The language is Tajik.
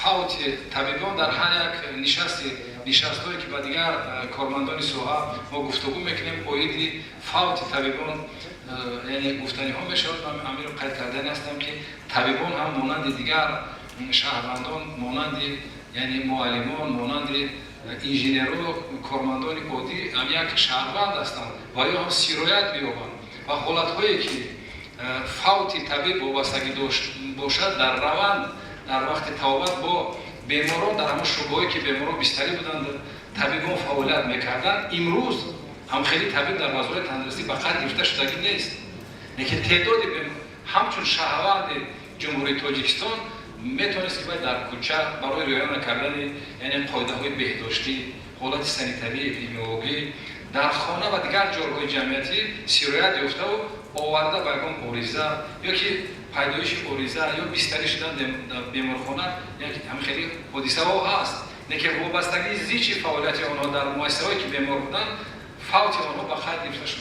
Фавти табибон дар ҳар як нишасти, нишастҳое, ки ба дигар кормандони соҳа мо гуфтугӯ мекунем, оиди фавти табибон, яъне гуфтаниҳо мешавад. Ман ҳаминро қайд кардани ҳастам, ки табибон ҳам монанди дигар шаҳрвандон, монанди, яъне, муаллимон, монанди инженеру кормандони оддӣ ҳам як шаҳрванд ҳастанд ва ё ҳам сироят меёбанд. Ва ҳолатҳое, ки фавти табиб вобастагӣ дошт бошад, дар раванд, дар вақти табобат бо беморон, дар ҳамон шӯъбаҳое, ки беморон бистарӣ буданд, табибон фаъолият мекарданд. Имрӯз ҳам хеле табиб дар Вазорати тандурустӣ ба қайд гирифта шудагӣ нест, лекин теъдоди ҳамчун шаҳрванди Ҷумҳурии Тоҷикистон метавонист, ки бояд дар кӯча барои риоя накардани, яъне, қоидаҳои беҳдоштӣ, ҳолати санитарӣ, эпидемиологӣ дар хона ва дигар ҷойҳои ҷамъиятӣ сироят ёфтаву оварда ба ягон ориза ё ки пайдоиши ориза ё бистарӣ шудан дар беморхона, ҳам хеле ҳодисаҳо ҳаст, лекин вобастагии зичи фаъолияти онҳо дар муассисаҳое, ки бемор буданд, фавти онҳо ба қайд гирифта шуда.